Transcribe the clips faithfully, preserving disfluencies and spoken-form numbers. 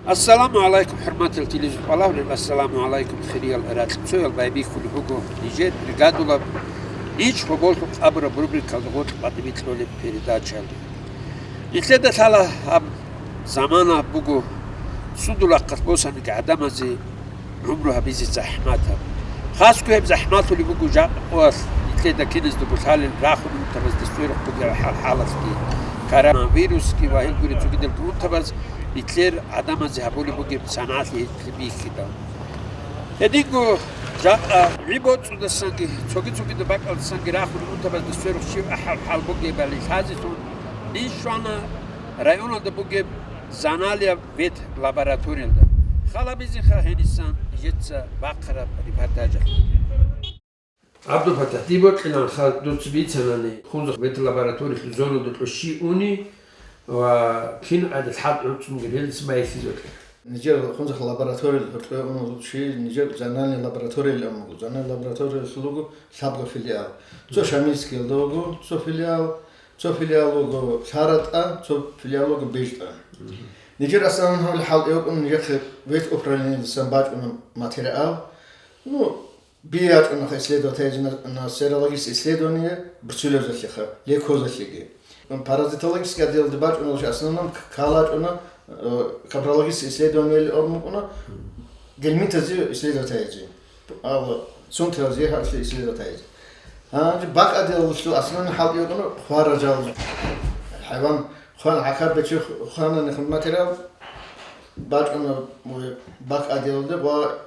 Ассаламу гӀалайкум, хӀурматал телевизор балагьулел, ассаламу гӀалайкум, хириял ракьцоял. Байбихьулеб буго нижер бригадулаб ниж гьоболлъухъ абураб рубрикалда гъоркь батӀиби кьолеб передачаялда. Нилъеда лъала гьаб замана буго, сундул рахъалъ босаниги гӀадамазе гӀумру гьабизе захӀматаб. Хасго гьеб захӀматулеб буго жакъа къоялъ нилъеда киназдаго лъалел рахун унтабазда сверухъ бугеб хӀал-, хӀалалъги, коронавирусги ва гьел гуреб цогидалги унтабаз нилъер гӀадамазе гьабулеб бугеб санагӀалъи гьелъие бихьидал. Гьединго жакъа гӀи-боцӀудасанги, цоги-цогидаб бакӀалдасанги рахун унтабазда сверухъ щиб ахӀал-хӀал бугебали лъазелъун, ниж щвана районалда бугеб Заналияб ветлабораториялда. Халабизеха гьенисан нижеца бахъараб репортажалъ. ГӀабдулпатахӀ, дие бокьиланха дуца бицанани, Хунзахъ ветлабораториялъул зоналда кьурщи уни ва кин гӀадал хӀалтӀи гӀуцӀунги релси байхизеке. Нижер Хунзахъ лабораториялъ гьоркьое унел чи, нижер зональный лабораториялъ амуго. Зональный лабораториялъул руго лъабго филиал. Цо Шамильскиялда вуго, цо филиал, цо филиал вуго ЛъаратӀа, цо филиал вуго БижтӀа. Нижер аслан гьавли хӀалтӀи вукӀун, нижехъе ветуправлениедасан бачӀуна материал. Ну, бие ячӀунаха исследовать гьайзе на, на серологическое исследование бруцеллезалъеха, лейкозалъеги. Паразитологический отделалде бачӀуна лъугьа, в основном к-, кал ячӀуна, э, капрологическое исследование абун букӀуна, гельминтазе исследовать гьайзе. Ава, цунтазе гьарилъе исследовать гьайзе. Гьанже бакӀ отделалъул основной хӀалтӀи вукӀуна хваражал. ХӀайван хван, гӀахьар бечи хванани хун материал, бачӀуна, ой, бакӀ отделалде ва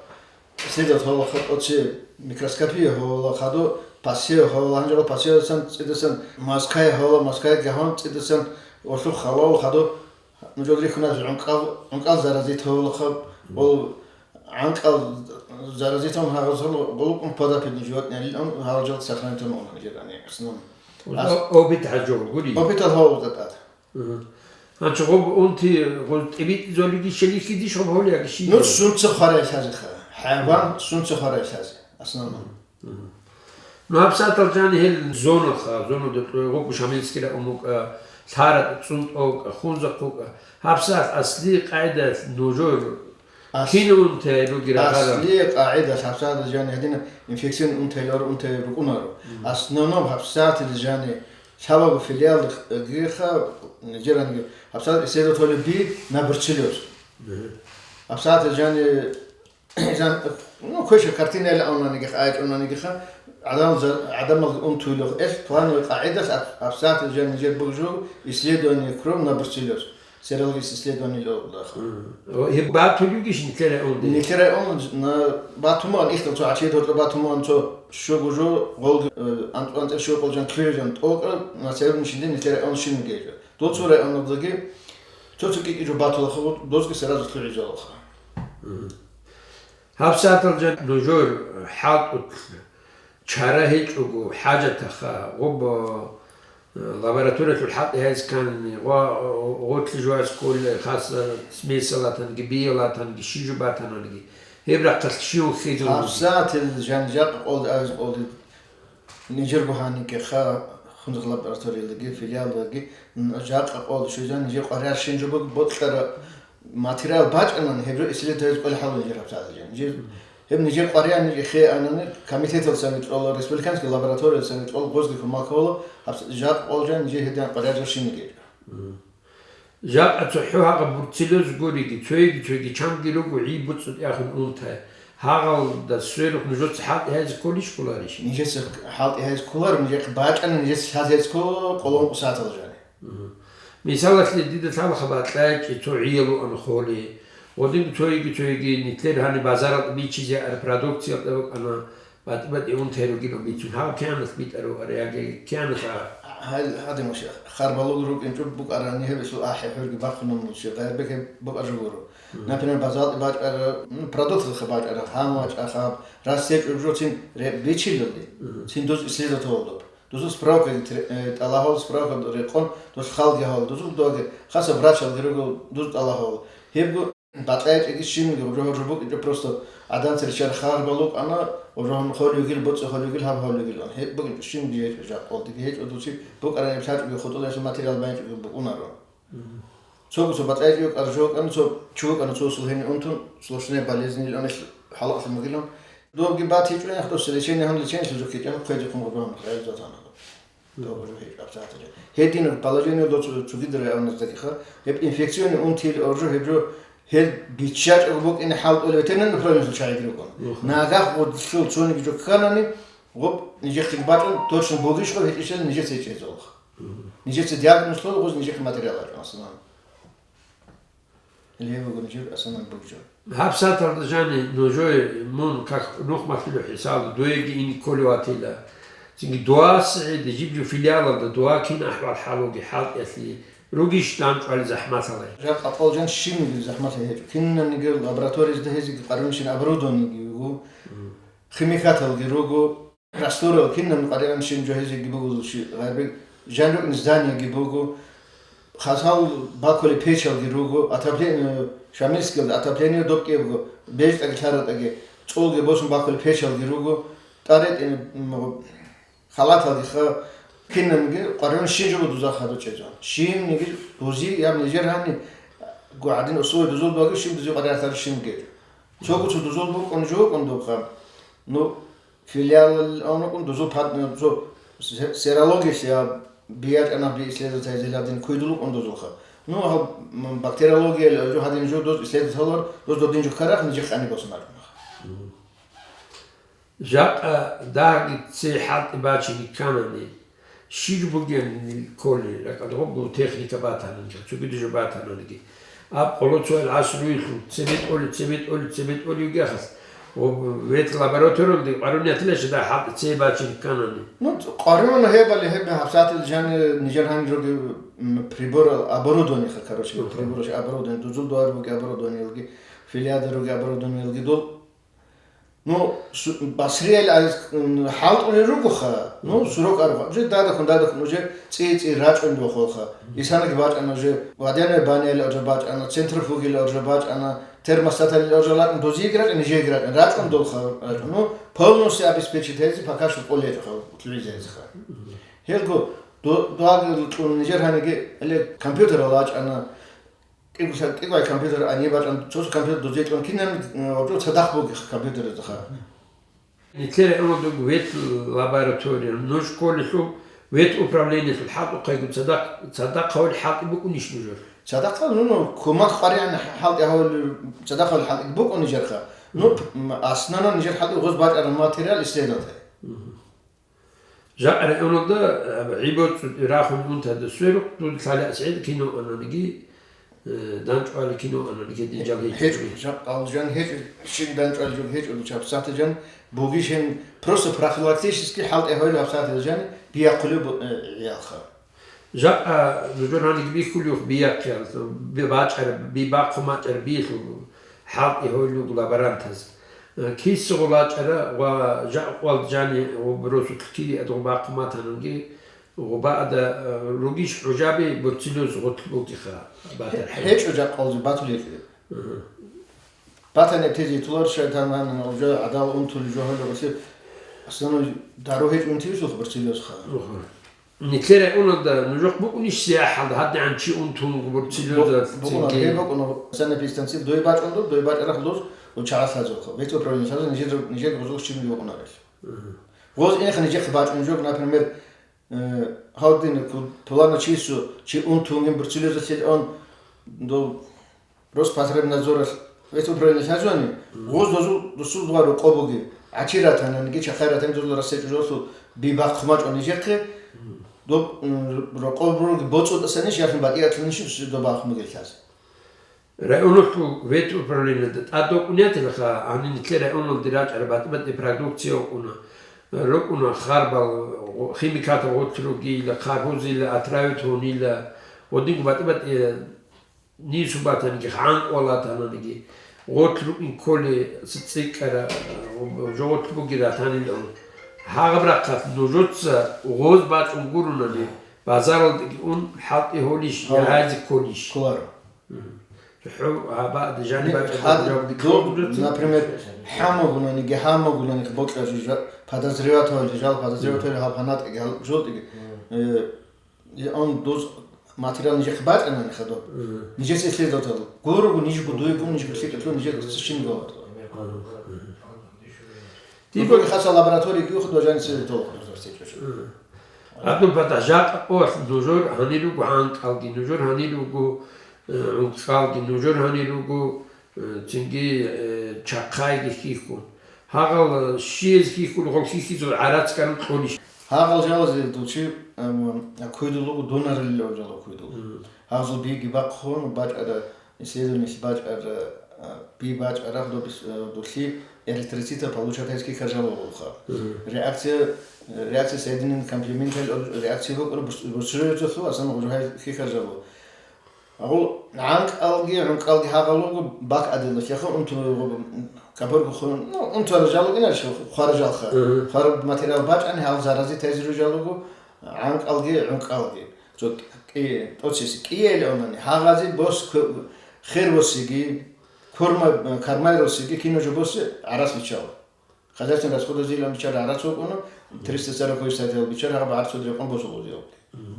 исследовать гьавула хадур, оце микроскопия гьавула хадур, пасео гьавула, гьанже пасеодасан цӀидасан мазкая гьавула, мазкая гьавун цӀидасан орлъухъ халавула хадур, нужер рихьуназ гӀункъал, гӀункъал заразит гьавула хаб, ол гӀункъал заразитун гьагъазул гъулукъун подопитный животное лилан гьалжал сохранитун уна нижер ани, в основном. Ус-, Ас-, опыт гьажо гури. Опытал гьавула тӀад. Мгм. Гьанчо гъоб унти гъуз тӀибитӀизолиги щелихьидищ гъоб гьолиягищи? Ну, сунца хварай лъазеха. ХӀайван сунца хварай лъазе, основном. Мгм. Ну, гьабсагӀатал жани гьел зонаха, зоналда кьугъу Шамильский район букӀа, ЛъаратӀа, ЦӀунтӀа букӀа, Хунзахъ букӀа. ГьабсагӀат асли къагӀидаялъ нужер Ас-, кин унтей ругел рагъарал? Асли къагӀидаялъ гьабсагӀатал жани гьадинаб инфекционный унтайилар унтей рукӀунаро. Мгм. Основном гьабсагӀатал жани лъабабго филиалдагиха, нижеранги гьабсагӀат исследовать гьабулеб би на бруцеллез. Мгм. ГьабсагӀатал жани Изан, ну, квеша картинаял авнанигиха, айчӀунанигиха, гӀадамал за-, гӀадамалги унтуйлъухъ. Эл плановый къагӀидалъ аб-, абсагӀатал жан нижер бугжу исследование крови на бруцеллез. Серологическое исследование лъугьа. Мгм. О, гьеб батулевгищ нилъер районде? Нилъер район на батуман, ихтал цо гӀачият гьоркьа батуман, цо щугу жо, гъолги, э, анцӀ-, анцӀил щугу къолжан ккве жан тӀокӀа, на середнячий день нилъер район щинги гьечӀо. Доцо районалдаги цо-цо кӀикӀи жо батулаха, дозги сразу лъугӀизалаха. Мгм. ГьабсагӀатал жан нужер хӀалтӀулъ чара гьечӀого хӀажатаха, гъоб, э, лабораториялъул хӀалтӀи гьайз кканани, гъо-, гъотлъи жугьаз кколей, хаса смесалатанги, биялатанги, щижу батананги, гьеб рахъалъ щив хизун бугеб? ГьабсагӀатал жан жакъа къолда, гьайз къолда. Нижер бугьанигеха, Хунзахъ лабораториялдаги, филиалдаги, н-, жакъа къолда щвезан, нижер къваригӀар щинжо буго, бокьара материал бачӀанани, гьеб жо исследовать гьабизе кӀолеб хӀалу нижер гьабсагӀатал жан. Нижер, гьеб нижер къваригӀарни эхеанани, комитеталдасан витӀола, республиканский лабораториялдасан витӀола, гъозги кумак гьавула, гьабс-, жакъа къолда жан нижер гьедин къваригӀарал щинги гьечӀо. Жакъа цохӀо гьагъаб бруцеллез гуриги, цоги-цоги чанги руго гӀи-буцӀцӀу тӀехун унтай. Гьагъалда сверухъ нужеца хӀалтӀи гьайзе кколищ кколарищ? Нижеца хӀалтӀи гьайзе кколаро, нижехъе бачӀана, нижеца лъазе гьайзе ккола къолон къусатал жани. Мгм. Мисалалъе, дида лъалаха, БатӀлайчӀи цо гӀиял руан холе, гъодинго цоги-цоги нилъер гьаниб базаралда бичизе ар продукциялда рукӀана, БатӀи-батӀи унтей ругилан бицун, гьав кианалъ битӀарав ара, яги кианалъ а? Гьал гьадин, ваще, харбалуг рукӀинчӀеб букӀарани гьеб, гьесул ахӀи-хӀурги бахъунеб нуцеб, гьеб бекеб букӀаржо гуро. Мгм. Например, базалъи бачӀара, ну, продукталъе бачӀара, гьан вачӀа хаб, рас гьечӀеб жо цин ре-, бичилалде, мгм, цин дуз исследовать гьавулеб. Дузул справкаги тре-, э, тӀалаб гьавула, справка рекъон, дуз халги гьавула, дузул доги, хаса врачалги руго, дуз тӀалаб гьавула. Гьебго БатӀлайчӀиги щибниги гъужа-гъужа букӀинчӀо, просто гӀадан церчӀар харбал рукӀана, гъужа холевгил, боцӀи холевгил, гьаб холевгил ан. Гьеб букӀинчӀо щибниги гьечӀо, жакъа къолдиги гьечӀо, дучи букӀараб лъачӀоги хутӀулаялъул материал байинчӀоги букӀунаро. Мгм. Цого цо БатӀлайчӀи юкъараб жо вукӀана, цо Чи вукӀана цо сулгьине унтун, сложная болезнь ил анил хӀалакьлъун бугилан. Добги батичӀо, яхӀ дос лечение гьан лечение лъужухъичӀан, хъведихъун гъурбан реализатана. Добру хӀечӀ абсатари. Гьедин положение до цу-, цугидра авназдакиха. Гьеб инфекционный унтил оржо гьеб жо гьел биччачӀого букӀине хӀалтӀул ветеринарный управлениялъул чагӀиги рукӀун. Мгм. Нагагь гъудилъул цониги жо кканани, гъуб нижехъе бачӀун, точно бугищ гъуб гьечӀищали нижеца гьечӀезулха. Мгм. Нижеца диагноз лъула, гъуз нижехъе материал бачӀун, асулан. Левого нижер асулан бугжо. Гьаб саталда жани нужее мун как нух малъулев хӀисабалда дуеги ин кколев ватила. Цинги дуа сигӀиде жиб жо филиалалда дуа кин ахӀвал хӀалуги хӀалтӀиялъе ругищ данчӀвали захӀматалай? Жакъа къолжан щибниги захӀматал гьечӀо. Кинанниги лабораториязда гьезиги къарунщин оборудованиеги вуго. Мгм. Химикаталги руго. Растворал кинан къаригӀан щин жо гьезиги буго, ши-, гъайби-, жан рукӀин зданиеги буго, хасал бакулеб печалги руго, отопление, Шамильскиялда отопление доб кӀиябго, бежтӀаги лъаратӀаги, цӀолги босун бакулеб печалги руго, тӀаретӀи, м, халаталги ха-, кинанги къаригӀан щин жо буго дуза хадуб чӀезан. Щинниги бузи яб нижер гьанни гу гӀадин условия дузул баги щин бузи къаригӀан лъараб щинги. Цого цо дузул букӀун жо букӀун дубха. Ну, филиалалъун рукӀун дузул пад-, цо се-, серологиялъе я биячӀана би исследователь гьадин куйдул рукӀун дузулха. Ну, гьаб, м, бактериологиялъе жо гьадин жо доз исследователь гьалар, доз додин жо ккарах, нижехъ къани босун бачӀунаха. Жакъа дагьги цей хӀалтӀи бачине кканани, щиб бугеб кколин, ракӀалда гъобго техника батананги, цогидаб жо батананги. Аб къоло цоял гӀасруялъул цебетӀолев, цебетӀолев, цебетӀолев йигахъас, гъоб ветлабораториялде къваригӀун ятилищ дагь хӀалтӀи цей бачине кканани? Ну, къваригӀуна гьебали гьеб гьабсагӀатал жани нижер гьанжоги, м, приборал оборудованиеха, короче, Мгм. приборал оборудование, дузул дуар буги оборудованиялги, филиалда руги оборудованиялги дол. Ну, су-, басриялъ, м, хӀалтӀулел ругоха, ну, Мгм. сурок аргъа. Уже дадахъун, дадахъун, уже цӀи-цӀи рачӀун дохолха. Мгм. Исанаги бачӀана уже, водяная баняял уже бачӀана, центрофугиял уже бачӀана, термостатал уже рачӀун, дозиеги рачӀун, нижееги рачӀун, рачӀун долха, рачӀун. Ну, полностью обеспечить гьезе пока что кӀолечӀоха, утилизиязеха. Мгм. Гьелго до-, доагилкьун нижер гьаниги, эле компьютерал рачӀана, КӀикӀуса-, кӀикӀвай компьютер гьаниб бачӀан, цо-цо компьютер дозиетлъун кинаб, м, гьоркьоб цадахъ бугеха компьютераздаха. Нилъер гӀумру дуг ветлаборатория, нуж кколелъул ветуправлениялъул хӀалтӀухъего цадахъ-, цадахъ гьавил хӀалтӀи букӀунищ нужер? Цадахъ, ну, ну, кумах къваригӀан хӀалтӀи гьавил, цадахъ гьавил хӀалтӀи букӀун нижерха. Ну, м, основной нижер хӀалтӀи гъоз бачӀараб материал исследователь. Мгм. Жакъа районалда, а, гӀибоцӀу рахун унтада сверухъ, дуда лъалаэс гӀел кинав ананиги, э, данчӀвали кинав ананиги, динжал гьечӀо. ГьечӀо, жакъа алжан гьечӀо, щин данчӀвали жо гьечӀо, дуца гьабсагӀаталъ жан бугищин, просто профилактически хӀалтӀи гьавил гьабсагӀаталъ жан биахъулеб бу-, э, гӀиялха. Жакъа нужер гьаниги бихьулев биахъиялъул, би-, бачӀараб, би бахъун бачӀараб биялъул хӀалтӀи гьавил руго лаборантаз. Э, киса гъулачӀара ва жакъа къвалд жани гъуб росулъ кири адгъу бахъун батананги, гъуба ада, э, ругищ гӀужаби бруцеллез гъутл бугиха батархӀи. ГьечӀо жакъалзе батулел гьечӀо. Мгм. Батани тезе тулар шайтан гьанна уже гӀадал унтули жо гьале гъуси, основной дару гьечӀо унтивсулха бруцеллезха. Мгм. Нилъер районалда нужехъ букӀунищ сияхӀалда гьадигӀан чи унтун гъубурцилида Бу-, букӀуна, цинги? Гьеб букӀуна. Санэпидстанци дой бачӀун дур, дой бачӀарахъ луз, учагьа лъазухъа. Ветуправление лъаза нижер, нижер бузул щибли букӀунарел. Мгм. Гъоз инха нижехъе бачӀун жо, например, э, гьавдин ку-, пулана чису, чи унтунгин бурцилида лъил он, до Роспотребнадзоралъ ветуправление лъазани, Мгм. гъоз дозул, досул дуа рокъо буги, гӀачи ратананиги, чахъай ратани дозул рассечӀужалъул би бахъ хъумачӀо нижехъе, Мгм. доб, м, рокъо буруги боцӀутӀасанищ, яхин батӀиатлъунищ досул доб бахъ буги лъаз. Районалъул ветуправлениеда тӀадбукӀунетилха, гьанин нилъер районалде рачӀараб батӀи-батӀи продукция вукӀуна. РукӀуна харбал, химикатал гъутӀ ругила, хъарбузила, отравит гьунила, гъодинго батӀи-батӀи Нису батаниги, хӀанкӀ валатананиги, гъорлъ рукӀин кколей цӀикӀкӀара, жо гъорлъ бугей ратанилан. Гьагъаб рахъалъ нужеца гъоз бачӀун гуронани, базаралдаги ун хӀалтӀи гьолищ, Гьав. ягьаризе кколищ? Кколаро. Мгм. ХӀу гьаба жаниб Гьаб бачӀа гъоз ду, жавабги кколищ? Например, хӀамагунаниги, хӀамагунаниги бокьа жо жа-, подозревать гьавли, жал подозревать гьавли гьаб гьанатӀиги, гьал жолтӀиги. Мгм. Э, я он доз материал нижехъе бачӀана хадуб. Мгм. Нижеца исследовать гурого, нижего дуего, нижего лъикӀлъун, нижеца щин гуро. Мгм. Диб-, Диб-, хаса лаборатория гьухъ дожани цере толх дурсар сечӀо. Мгм. Гьадин батӀа жакъа къоялъ нужер гьанир руго гӀанкӀалги, нужер гьанир руго, э, гӀункӀалги, нужер гьанир руго, э, цинги, э, чахъайги хьихьун. Гьагъал, э, щияз хьихьун, гъол хьихьизул гӀарац ккарун кьунищ? Гьагъал жалазе дучи, эм, куйдулугу дунарилла жала куйдул. Мгм. Гьагъзул биги бахъун бачӀара, исследованиялъ бачӀара, э, би бачӀара, худобис, э, дулъи эритроцита получатайски каржалугъулха. Мгм. Реакция, э, реакция соединения комплементарий реакция букӀун бус-, бусурилъулъул асан гъужухӀай хихаржалу. Агъул гӀанкӀалги, гӀункӀалги гьагъалуго бак гӀадилла, лъеха унтулуго кабургу хун, ну, унтула жалугина хвара жалха. Мгм. Хвара материал бачӀани гьал зарази тезиру жалуго гӀанкӀалги, гӀункӀалги. Цо кӀи-, тӀоцеси кӀиеле онани, гьагъази бос кв-, хер восиги, корма-, кармай росиги, кино жо боси гӀарас бичал. Хозяйственный расходазилан бичара гӀарац вукӀуна, триста сорок статьял бичара гьаб гӀарцуд рекъон босулузиялги. Мгм.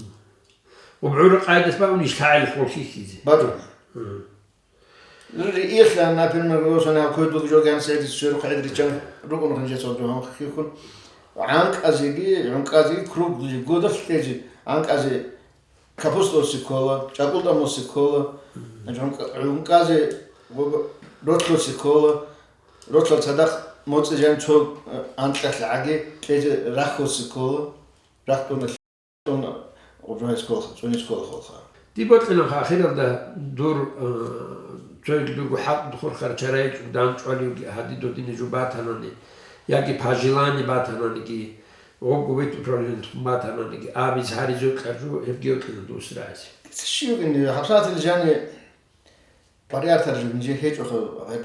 ГӀур къайдас бакӀун иш лъагӀел хъулхьихьизе. БакӀун. Мгм. Иеха, например, росана кой дуг жо ган седи сверу хайд ричан рукун ханжа сордо хам хихун. ГӀанкӀазеги, гӀункӀазеги, круглый, годах кьезе, гӀанкӀазе капуста оси ккола, чӀакӀултӀа моси ккола, гӀункӀ-, гӀункӀазе гъоб-, ротлъоси ккола, ротлъал цадахъ моцӀи жан цо, э, анкьалъ гӀаги кьезе рахьоси ккола, рахь тӀуна. Гъужагьи сколха, цӀуни сколха. Диб бокьиланха ахиралда дур, э, цоги дуго хӀакъ духурхар чарайчӀун данчӀвалиги гьади додине жо батанани, яги пожелание батананиги, гъобго вит управлениялъухъ батананиги, абиз гьаризе кьаржу гьебги йокьилан дус рази. Щивгин, хабсатил жани КъваригӀар таржи нижер гьечӀоха, гьеб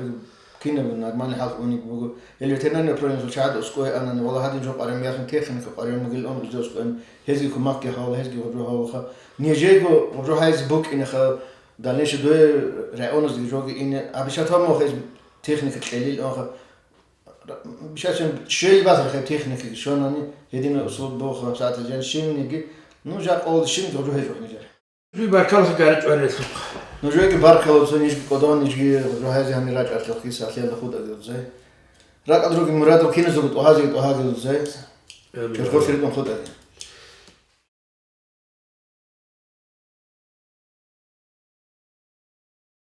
кинаб нормальный хӀал униги буго. Ил ветеринарный управлениялъул чагӀад ускӀое анани, вала гьадин жо къваригӀун яхин техника къваригӀун бугел он узе ускӀоен. Гьезги кумакги гьавала, гьезги гъужу гьавалаха. Нижего гъужу гьайзе букӀинеха, дальнейший дуе районазги жоги ине. Абишатав мохез техника кьелил онха. Бишачун шел базар хай техникаги шонани, гьедина услуг боха, сагӀат жан шинниги. Ну, жакъа ол шинги гъужу гьечӀо нижер. Нуж баркаллахъ гарачӀварелъухъ. Нужеги баркалла, цо нижги кӀодон, нижги рогьазе гьанир рачӀаралъухъги сахлъиялда хутӀаги рузай. Ракъа други мурадул киназего тӀогьазеги тӀогьаги рузай. Амин. Чорхолъи ритӀун хутӀаги.